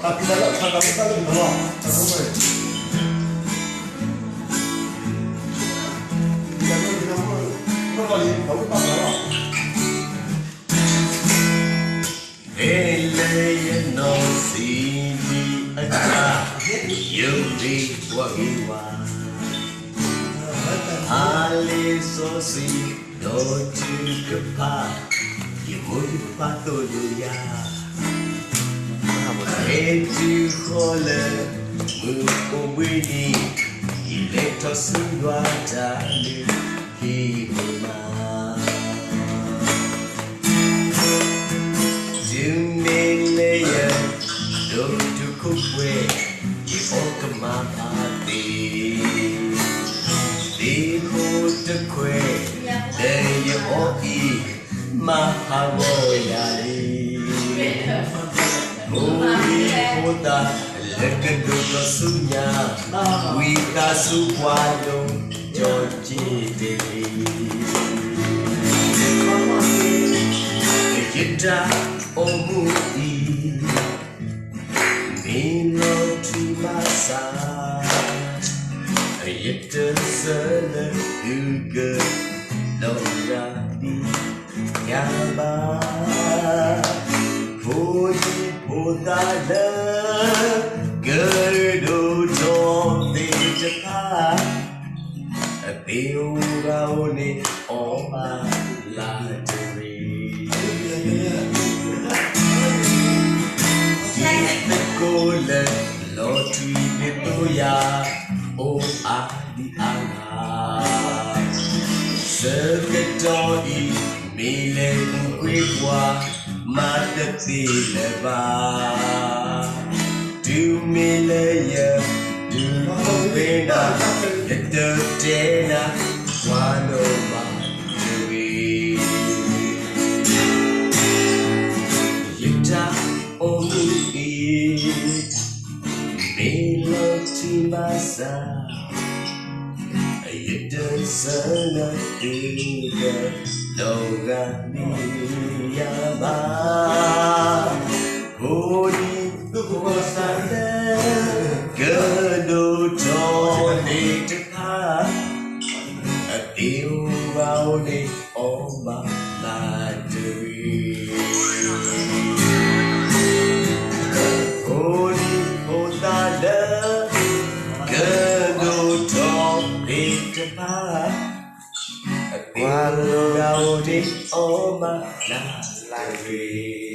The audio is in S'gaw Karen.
တၢ်ဖံးတၢ်လၢ တၢ်ဖံးတၢ်လၢပတလီၤ တၢ်ဖိဝဲ ဖဲလၢယနီၢ်ဆံးဒံးအကျါ, ယုၢ်ဘ့ၣ်ပှၤဂ့ၤဝါ, ဟါလ့စီဆှံ ဒီးတုၤကဖး, ယမိၢ်ယပၢ်သိၣ်လိယၤ, ဟဲတုၤဃီၤလၢ မုၢ်အိၣ်ဘှံးနံၤ, ယလဲၤထီၣ်ဆူယွၤတၢ်လုၢ်ဟံၣ်န့ၣ်မး. တုၤမ့ၢ်လၢယဒိၣ်တုာ်ခိၣ်ပှဲၤ, ယအီၣ်ကမၣ်ဘၣ်သ့ၣ်, သ့ၣ်ဖိတခွဲးလၢယအီၣ်အံၤ, မၤဟးဂီၤယၤလံ. ဖိဒံဖိသၣ်လၢကဒိၣ်ထီၣ်ဆူညါ, ဝံသးစူၤပှၤလိၤ ကၠီက့ၤတဂ့ၤ. ယတၢ်အိၣ်မူအံၤ မ့ၢ်လီၤထူဘၣ်ဆၣ်, ယတဆၢလၢသုကလီၤဂာ်ဒံးယၤဘၣ်. ဖိဒံဖိသၣ်လၢ ကဒိၣ်ထီၣ်သ့ၣ်တဖၣ်, အသ့အိၣ်ဂၤအိၣ်န့ၣ်အီၣ်ဘၣ်လၢတရံး, ဒ်သကိးလၢ လီၤထွံၣ်ဒ်သိးယၤ အိၣ်အါဒံအါဂၤ, ဆၢကတီၢ်အံၤ မ့ၢ်လဲၤပူၤကွံာ်ပှၤ မၤတသ့လၢၤဘၣ်. တုၤမ့ၢ်လၢယဒုးအိၣ်ဖဲနၤ, ယတတဲနၤ ကွၢ်လိာ်ဘၣ်တဂ့ၤ. ယတၢ်အိၣ်မူအံၤ မ့ၢ်လီၤထူဘၣ်ဆၣ်, ယတဆၢလၢသုကလီၤဂာ်ဒံးယၤဘၣ်. ဖိဒံဖိသၣ်လၢ ကဒိၣ်ထီၣ်သ့ၣ်တဖၣ်, အသ့အိၣ်ဘၣ်အိၣ်န့ၣ်အီၣ်ဘၣ်လၢတရံး, ဖိဒံဖိသၣ်လၢ ကဒိၣ်ထီၣ်သ့ၣ်တဖၣ်, အသ့အိၣ်ဘၣ်အိၣ်န့ၣ်အီၣ်ဘၣ်လၢတရံး.